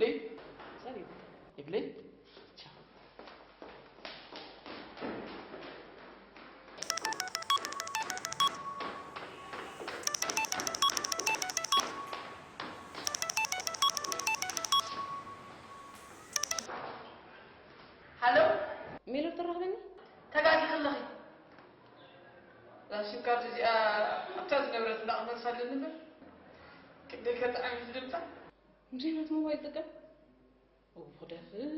ይብለይ። ይብለይ። ሃሎ፣ ሜሎ ትራኽበኒ? ተጋጊኺ ኣለኺ። እዛ ሲም ካርድ እዚኣ ኣብታ ዝነበረት እንዳቕመልሳ ኣለኒ እምበር፣ ክንደይ ከጥዕም እዩ ድምጻ። ብዘይ ናት ሞባይል ጥቀም። እው፣ ክደፍር።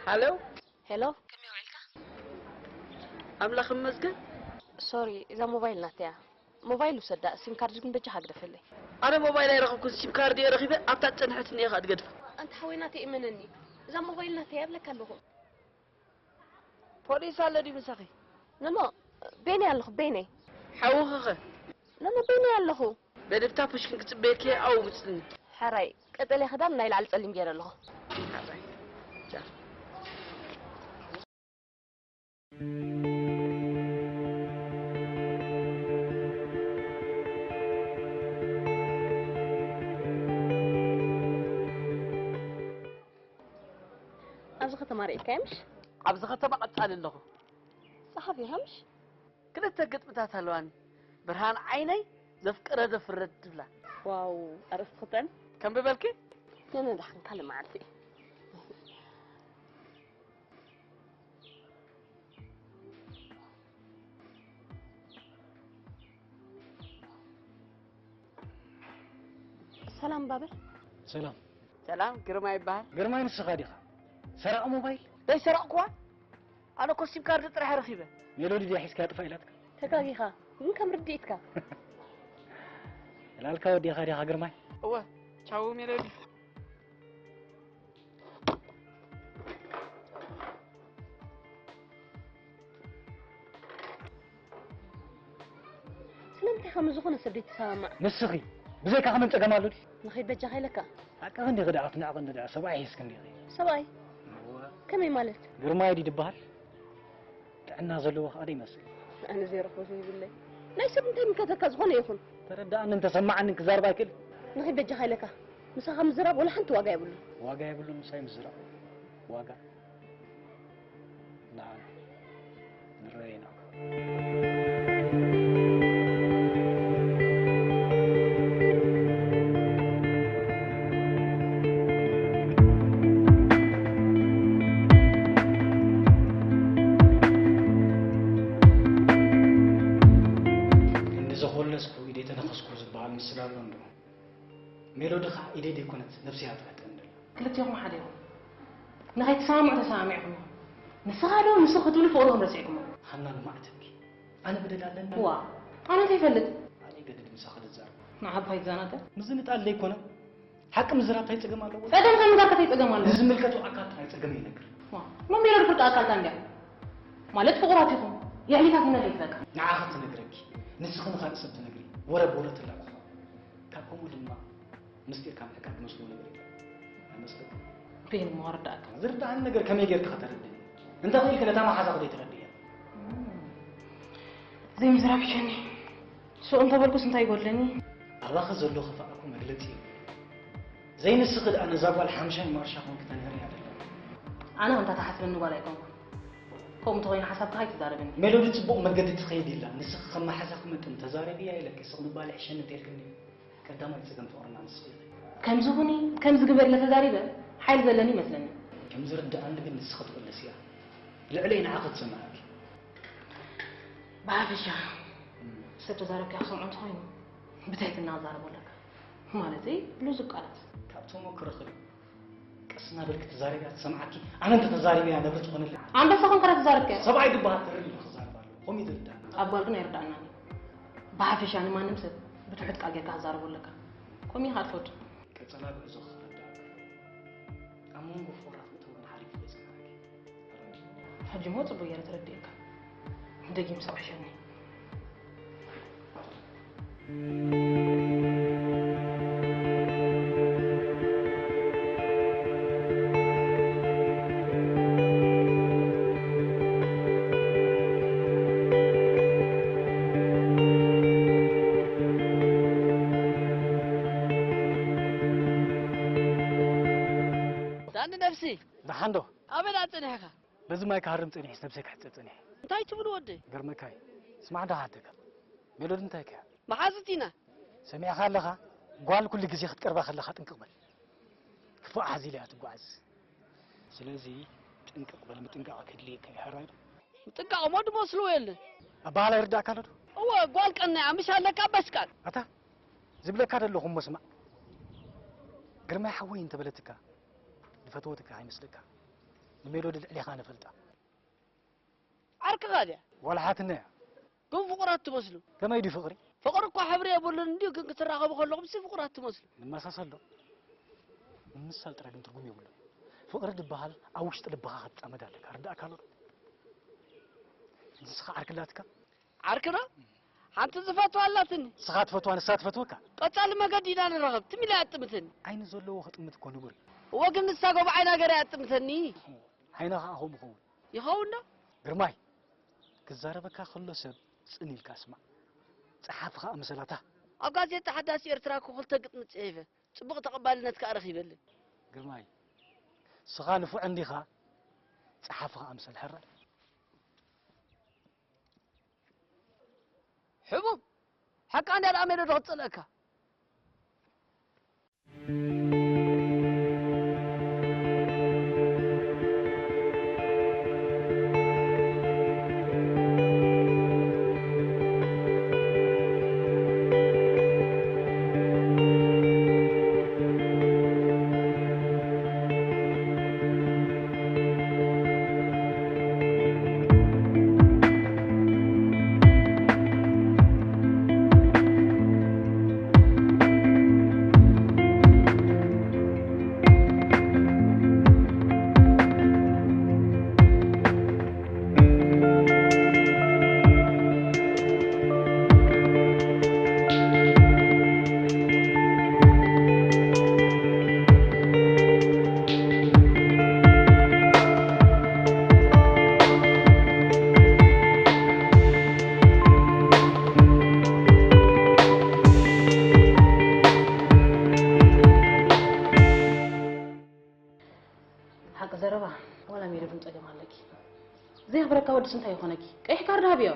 ሃሎ። ሄሎ። ከመይ ውዒልካ? ኣምላኽ ይመስገን። ሶሪ፣ እዛ ሞባይል ናተይ እያ። ሞባይል ውሰዳ፣ ሲም ካርድ ግን በጃኻ ግደፈለይ። ኣነ ሞባይል ኣይረኸብኩን፣ ሲም ካርድ እየ ረኺበ፣ ኣብታ ዝጸንሐትኒ እየ ከኣ ድገድፋ። ኣንታ ሓወይ ናተይ እመነኒ፣ እዛ ሞባይል ናተይ እያ እብለካ ኣለኹ። ፖሊስ ኣሎ ድዩ ምሳኺ? ነኖ፣ ቤነይ ኣለኹ፣ ቤነይ። ሓውኺኸ? ነኖ፣ ቤነይ ኣለኹ። በደብታ ፑሽኪን ክጽበየኪ እየ፣ ኣብኡ ምጽኒ። ሕራይ፣ ቀጠልያ ክዳን ናይ ላዕሊ ጸሊም ገይረ ኣለኹ። ሕራይ። ቻው። ኣብዚ ከተማ ርኢካዮ ምሽ? ኣብዚ ከተማ ቀጻሊ ኣለኹ። ጸሓፊ ኢኻ ምሽ? ክልተ ግጥምታት ኣለዋኒ። ብርሃን ዓይነይ ዘፍቀረ ዘፍረድ ትብላ። ዋው፣ ኣርእስቲ ክተን? ከንብበልኪ? ነነ ደሓን ካልእ መዓልቲ። ሰላም ባበል። ሰላም። ሰላም፣ ግርማ ይበሃል። ግርማይ ንስኻ ዲኻ? ሰራቒ ሞባይል? ዘይሰረቕኩዋ? ኣነ እኮ ሲም ካርድ ጥራሕ ረኺበ። ሜሎዲ ድያ ሒዝካያ ጥፋእ ኢላትካ? ተጋጊኻ፣ ግን ከም ርድኢትካ። ዕላልካ ወዲእኻ ዲኻ ግርማይ? እወ፣ ቻው ሜሎዲ። ስለምንታይ ከም ዝኾነ ሰብ ዘይትሰማማዕ? ንስኺ ብዘይካ ከመን ጸገም ኣሎ ድዩ? ንኸይድ በጃኻ ኢለካ። ሓቅኺ እንዲኺ ደኣ፣ ክትንዕቒ እንዲ ደኣ፣ ሰብኣይ ሒዝኪ እንዲኺ። ሰብኣይ? እወ። ከመይ ማለት? ግርማይ ድዩ ዝበሃል? ጥዕና ዘለዎ ከኣ ዶ ይመስል? ኣነ ዘይረኽቦ ዘይብለይ። ናይ ሰብ እንታይ ይምልከተካ ዝኾነ ይኹን? ተረድኣንን ተሰማዓንን ክዛረብ ኣይክእል። ንኸይድ በጃኻ ኢለካ። ምሳኻ ምዝራብ ወላ ሓንቲ ዋጋ የብሉን። ዋጋ የብሉን ምሳይ ምዝራብ? ዋጋ? ንዓና ንረኣየና። ክንዲ ዘኾለስኩ ኢደይ ተነኸስኩ ዝበሃል ምስላ ኣሎ እንዶ። ሜሎዲ ኸዓ ኢደይ ደይኮነት ነብሰይ እያ ትዕድም ዘላ። ክልቴኹም ሓደ ኢኹም። ንኸይትሰማምዑ ተሰማሚዕኩም ኢኹም። ንስኻ ዶ ንሱ ክትብሉ ፍቕርኹም ረሲዕኩሞ? ሃና ንማዕተብኪ። ኣነ በደል ኣለኒ? ዋ፣ ኣነ እንታይ ይፈልጥ? ኣነ ይገድድ ምሳኺ ልዛረብ። ንዓባ ይዛናተ? ምዝንጣል ዘይኮነ፣ ሓቂ ምዝራብ እንታይ ጸገም ኣለዎ? ጸገም ካብ ምዝራብ እንታይ ጸገም ኣለዎ? ንዝምልከቶ ኣካል ጥራይ ጸገም ይነግር። ዋ፣ እሞ ሜሎዲ ፍርቂ ኣካልካ እንድያ። ማለት ፍቑራት ኢኹም። የዕሊታት ይነግር ይፈካ። ንዓኺ ትነግረኪ። ንስኺ ንኻልእ ሰብ ትነግሪ። ወረ ብወረ ትላቀሑ። ካብ ከምኡ ድማ ምስጢርካ ምሕካኽ ዝመስሎ ነገር የለን። ኣይመስለክን? በይኑ እሞ ኣረዳእካ። ዝርድኣኒ ነገር ከመይ ጌርኪ ከተረድእኒ? እንተኽኢልኪ ነታ መሓዛኺ ዘይትረድእያ? እም። ዘይምዝራብ ይሸኒ። ሱቕ እንተበልኩስ እንታይ ይጎድለኒ? ኣባኺ ዘሎ ክፋእ እኮ መግለጺ የብሉን። ዘይንስኺ ደኣ ነዛ ጓል ሓምሻይ ማርሻ ኮንኪ ተንህርያ ደለኺ። ኣነ ከምታ ትሓስበኒ ጓል ኣይኮንኩን። ከምኡ እንተኾይኑ ሓሳብካ ኣይትዛረበኒ። ሜሎዲ ጽቡቕ መገዲ ትኸይድ ኢላ። ንስኺ ከም መሓዛኺ መጠን ተዛረብያ ኢለኪ ስቕ ምባል ይሕሸኒ እንተኢልክኒ። ቀዳማይ ጸገም ፍቕርና ንስኺ ኢኺ። ከምዚ ኩኒ፣ ከምዚ ግበሪ ኢለ ተዛሪበ ሓይሊ ዘለኒ ይመስለኒ። ከም ዝርድኣኒ ግን ንስኺ ትቕልስያ። ልዕለይ ንዓኺ ትሰምዓኪ። ብሓፈሻ እም። ሰብ ተዛረብካ ክሰምዖ እንተኾይኑ ብትሕትና ክዛረቦ ኣለካ። ማለተይ ብልዙብ ቃላት። ካብ ተመክሮኺ ዶ? ቀስ እናበልኪ ትዛረብያ ትሰምዓኪ። ኣነ እንተተዛሪበያ ነብሪ ትኾነለይ። ኣንበሳ ኮንካ ዶ ተዛረብካዮ? ሰብኣይ ዝበሃል ተረዲኡ ክዛረብ ኣለዎ። ከምኡ እዩ ዝርድኣና። ኣብ ጓል ግን ኣይርድኣናን እዩ። ብሓፈሻ ንማንም ሰብ ብትሑት ቃል ጌርካ ክትዛረቦ ኣለካ። ከምኡ ኢኻ ትፈቱ። ቀጸላ ጉዕዞ ክርዳእ ከሎ ኣብ መንጎ ፍቑራት ምእታው ግን ሓሊፉ ከይጸንሓኪ። ሕጂ እሞ ጽቡቕ ገይረ ተረዲኤካ። ደጊም ሰው ሕሸኒ። ሲ፣ ደሓን ዶ? ኣበይ ደኣ ጸኒሕካ? በዚ ማይ ክሃርም ጸኒሐ፣ ነብሰይ ክሕጸብ ጸኒሐ። እንታይ ትብል ወደይ? ገርመካይ፣ ስማዕ ደኣ ክሓተካ። ሜሎዲ እንታይ ከያ? መሓዙት ኢና። ሰሚዕካ ኣለኻ? ጓል ኩሉ ግዜ ክትቀርባ ከለኻ ጥንቅቕ በል። ክፉእ ሓዚላ እያ ትጓዓዝ። ስለዚ ጥንቅቕ በል፣ ምጥንቃቕ ከድልየካ እዩ፣ ሕራይ ዶ? ምጥንቃቕ እሞ ድመስልዎ የለን። ኣበሃህላ ይርዳእካ ኣሎ ዶ? እወ፣ ጓል ቀናያ ምሽ ኣለካ በስቃል። ኣታ ዝብለካ ዘለኹ እሞ ስማዕ። ግርማይ ሓወይ እንተበለትካ፣ ዝፈትወትካ ኣይመስለካ። ንሜሎዲ ልዕሌኻ ንፈልጣ። ዓርክኻ ድያ? ዋላ ሓትነያ። ግን ፍቑራት ትመስሉ። ከመይ ድዩ ፍቕሪ? ፍቕሪ እኮ ሕብሪ የብሉን እንድዩ፣ ግን ክትራኸቡ ከለኹም ሲ ፍቑራት ትመስሉ። ንመሳሰል ዶ? ንምሳል ጥራይ ግን ትርጉም የብሉን። ፍቕሪ ድበሃል ኣብ ውሽጢ ልብኻ ክትጻመድ ኣለካ። ርዳእካ ኣሎ ዶ? ንስኻ ዓርኪ ኣላትካ? ዓርክና? ሓንቲ ዝፈትዋ ኣላትኒ። ንስኻ ትፈትዋ፣ ንሳ ትፈትወካ? ቀጻሊ መገዲ ኢና ንራኸብ። ትም ኢላ እያ ትጥምተኒ። ዓይኒ ዘለዎ ክጥምት እኮ ንቡር እዩ። እወ፣ ግን ንሳ ጎቦ ዓይና ገይራ እያ ትጥምተኒ። ዓይና ኸኣ ከምኡ ኸውን። ይኸውን ዶ? ግርማይ፣ ክዛረበካ ከሎ ሰብ ጽን ኢልካ ስማዕ። ጸሓፊ ኸኣ ምሰላታ። ኣብ ጋዜጣ ሓዳስ ኤርትራ እኮ ክልተ ግጥሚ ጽሒፈ። ጽቡቕ ተቐባልነት ከኣ ረኺበለን። ግርማይ፣ ንስኻ ንፉዕ እንዲኻ፣ ጸሓፊ ኸኣ ምሰል ሕራይ። ሕቡብ፣ ሓቃ እንድያ ደኣ ሜሎዲ ክትጸልአካ። ሓቂ ዘረባ፣ ዋላ ሜሪ እውን ጸገም ኣለኪ። ዘየኽብረካ ወድስ እንታይ ይኾነኪ? ቀይሕ ካርድ ሃብዮ።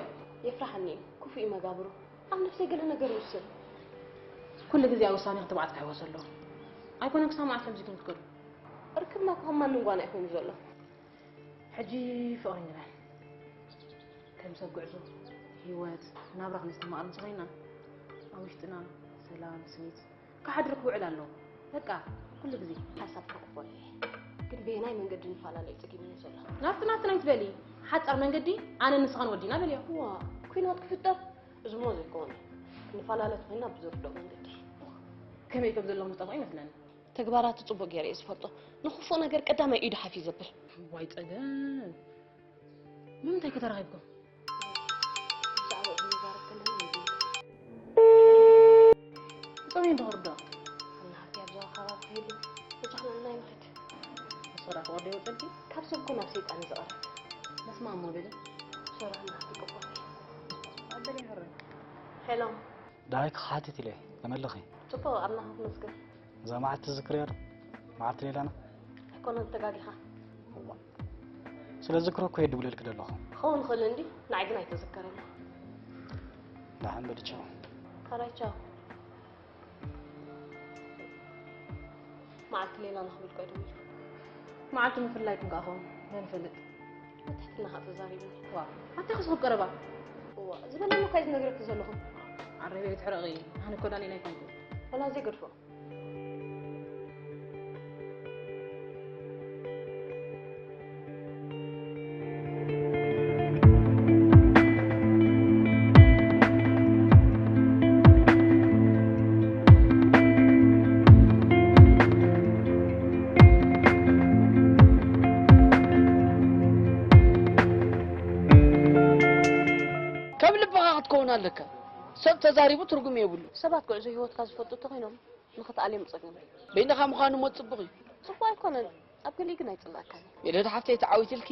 የፍርሓኒ እዩ፣ ክፉእ እዩ መጋብሩ። ኣብ ነፍሰይ ገለ ነገር ይውስን። ኩሉ ግዜ ኣብ ውሳኔ ክትብዓት ክሕወስ ኣለዎ። ኣይኮነን ክሳብ መዓስ ከምዚ ኢልኩም ክትከዱ? ርክብና እኮ ከም ማንም ጓና እዩ ኮይኑ ዘሎ። ሕጂ ፍቕሪ ንበል። ከም ሰብ ጉዕዞ፣ ህይወት፣ ናብራ ክነስተማቕር ምስ ኮይና፣ ኣብ ውሽጥና ሰላም፣ ስኒት፣ ክሓድር ክውዕል ኣለዎ። በቃ፣ ኩሉ ግዜ። ሓሳብካ ቅበሎ እየ። ግን በየናይ መንገዲ ንፈላለ እዩ ጸጊሙኒ ዘሎ። ናፍቲ ናፍቲ ኣይትበሊ። ሓጻር መንገዲ ኣነን ንስኻን ወዲና በልዮ። ዋ፣ ኲናት ክፍጠር? እዚሞ ዘይኮነ። ክንፈላለ ተኾይንና ብዝርድኦ መንገዲ። ከመይ ከም ዘለኹም ዝጠፍኦ ይመስለኒ። ተግባራቱ ጽቡቕ ገይረ እየ ዝፈልጦ። ንኽፉእ ነገር ቀዳማይ ኢዱ ሓፍ እዩ ዘብል። ዋይ ጸገም። ንምንታይ ከ ተራኺብኩም? ብዛዕባ እዚ ንዛረብ ከለና ይድንቅ። ጸበይ እንዶ ክርዶ? ኣና ሃብቲ ኣብ ዞባ ከባቢ ከይዱ፣ በጃኻ ንዓና ይንኸድ። ንሱ ዳ ክወርዶ ይወጸልኪ? ካብ ሰብ እኮ ናብ ሰይጣን እዩ ዝቐርብ። በስመ ኣብ ሞዴል። ሶራ፣ ኣና ሃብቲ ቅቡል። ኣበል ይሕረን። ሄሎ። ደሃይ ክሓትት ኢለ፣ ከመይ ኣለኺ? ጽቡቕ፣ ኣምላኽ ይመስገን። እዛ መዓልቲ ትዝክርያ ዶ? መዓልቲ ሌላና? ኣይኮነን፣ ተጋጊኻ። እዋ። ስለ ዝክሮ እኮ እየ ድውለልኪ ዘለኹ። ክኸውን ይኽእል እንዲ፣ ንዓይ ግን ኣይተዘከረኒ። ደሓን በል፣ ቻው። ካራይ ቻው። መዓልቲ ሌላና ክብል እኮ እየ ደዊለ። መዓልቲ ምፍልላይኩም ከኣ ኸውን፣ መን ይፈልጥ? ብትሕትና ኸኣ ተዛሪብኒ። ዋ፣ ኣታ ኸስ ቀረባ። እዋ፣ ዝበለኒ እኳ እዩ ዝነግረኪ ዘለኹ። ዓረበይ ትሕረቒ፣ ኣነ እኮ ዳንኤል ኣይኮንኩ። ወላ ዘይገድፎ። ከም ልብኻ ክትከውን ኣለካ። ሰብ ተዛሪቡ ትርጉም የብሉ። ሰባት ጉዕዞ ህይወትካ ዝፈልጡ እንተኾይኖም፣ ንኽትኣልዮም ጸገም እዩ። በይንኻ ምዃኑ እሞ ጽቡቕ እዩ። ጽቡቕ ኣይኮነን፣ ኣብ ገሊኡ ግን ኣይጽላእካን እዩ። ሜሎዲ ሓፍተይ ተዓዊትልኪ።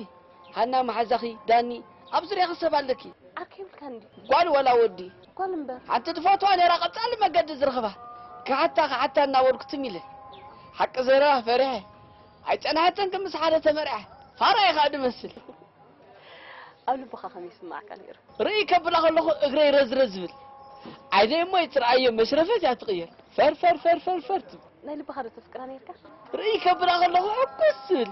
ሃና መሓዛኺ፣ ዳኒ፣ ኣብ ዙርያኺ ሰብ ኣለኪ። ዓርኪ የብልካን ድዩ? ጓል ዋላ ወዲ? ጓል እምበር። ሓንቲ ትፈትዋ ነይራ ቀጻሊ መገዲ ዝረኽባ። ክሓታ ክሓታ እናበልኩ ትም ኢለ። ሓቂ ዘረባ ፈሪሐ። ኣይጸናሕትን፣ ከም ምስ ሓደ ተመርዓ ፋራ ኢኻ ድመስል። ኣብ ልብኻ ከመይ ይስምዓካ ነይሩ? ርእይ ከብላ ከለኹ እግረይ ረዝረዝ ዝብል፣ ዓይነይ እሞ ይትርኣዮ፣ መሽረፈት እያ ትቕየር። ፈር ፈር ፈር ፈር ፈር ትብል። ናይ ልብኻ ዶ ተፍቅራ ነይርካ? ርእይ ከብላ ከለኹ ሕጉስ ዝብል።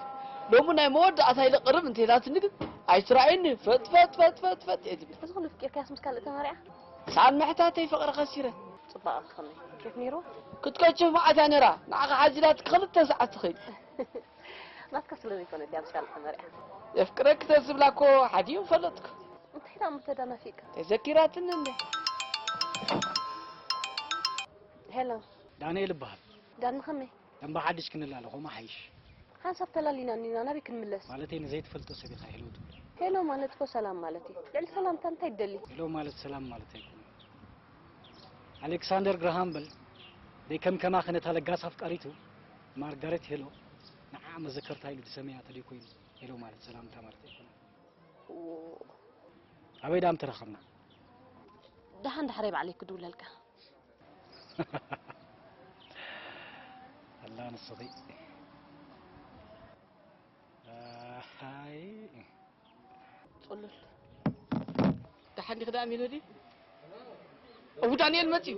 ሎሚ ናይ መወዳእታ ኢለ ቅርብ እንተይላትኒ ግን ኣይትርኣይኒ፣ ፈጥ ፈጥ ፈጥ ፈጥ ፈጥ እየ ዝብል። እዚ ኩሉ ፍቂርካያስ ምስ ካልእ ተመርዓ? ሰኣን ምሕታተይ ፍቕሪ ከሲረ። ጽባቐ ከመይ? ኬፍ ነይርዋ? ክትከችፍ መዓት እያ ነይራ፣ ንዓኻ ሓዚላት ክልተ ሰዓት ትኸይድ። ናትካ ስለ ዘይኮነት እያ ምስ ካልእ ተመርዓ። የፍቅረኪ ተዝብላ እኮ ሓዲኡ ፈለጥኩ። እንታይ ደኣ እሞ ተዳናፊእካ? ተዘኪራትኒ እንደ ሄሎ፣ ዳንኤል እበሃል። ዳኒ ከመይ? ደንበ ሓድሽ ክንላለ ኾማ ሓይሽ። ሓንሳብ ተላሊና እኒና፣ ናበይ ክንምለስ? ማለተይ ንዘይትፈልጦ ሰብ ኢኻ ሄሎ ትብል። ሄሎ ማለት እኮ ሰላም ማለት እዩ። ልዕሊ ሰላምታ እንታይ ትደሊ? ሄሎ ማለት ሰላም ማለት ኣይኮነን። ኣሌክሳንደር ግራሃም በል ደይ ከም ከማኸ ነታ ለጋስ ኣፍቃሪቱ ማርጋሬት ሄሎ ንዓ መዘከርታ ኢሉ ዝሰመያ ተደይ ኮይኑ ሄሎ ማለት ሰላምታ ማለት ኣይኮነን። ኣበይ ዳም ተራኸብና? ደሓን ዳሕረይ ባዕለይ ክድውለልካ። ኣላ ንስኺ ኣይ ጽሉል ደሓን ዲኺ ደኣ ሜሎዲ? እቡ ዳንኤል መጺኡ።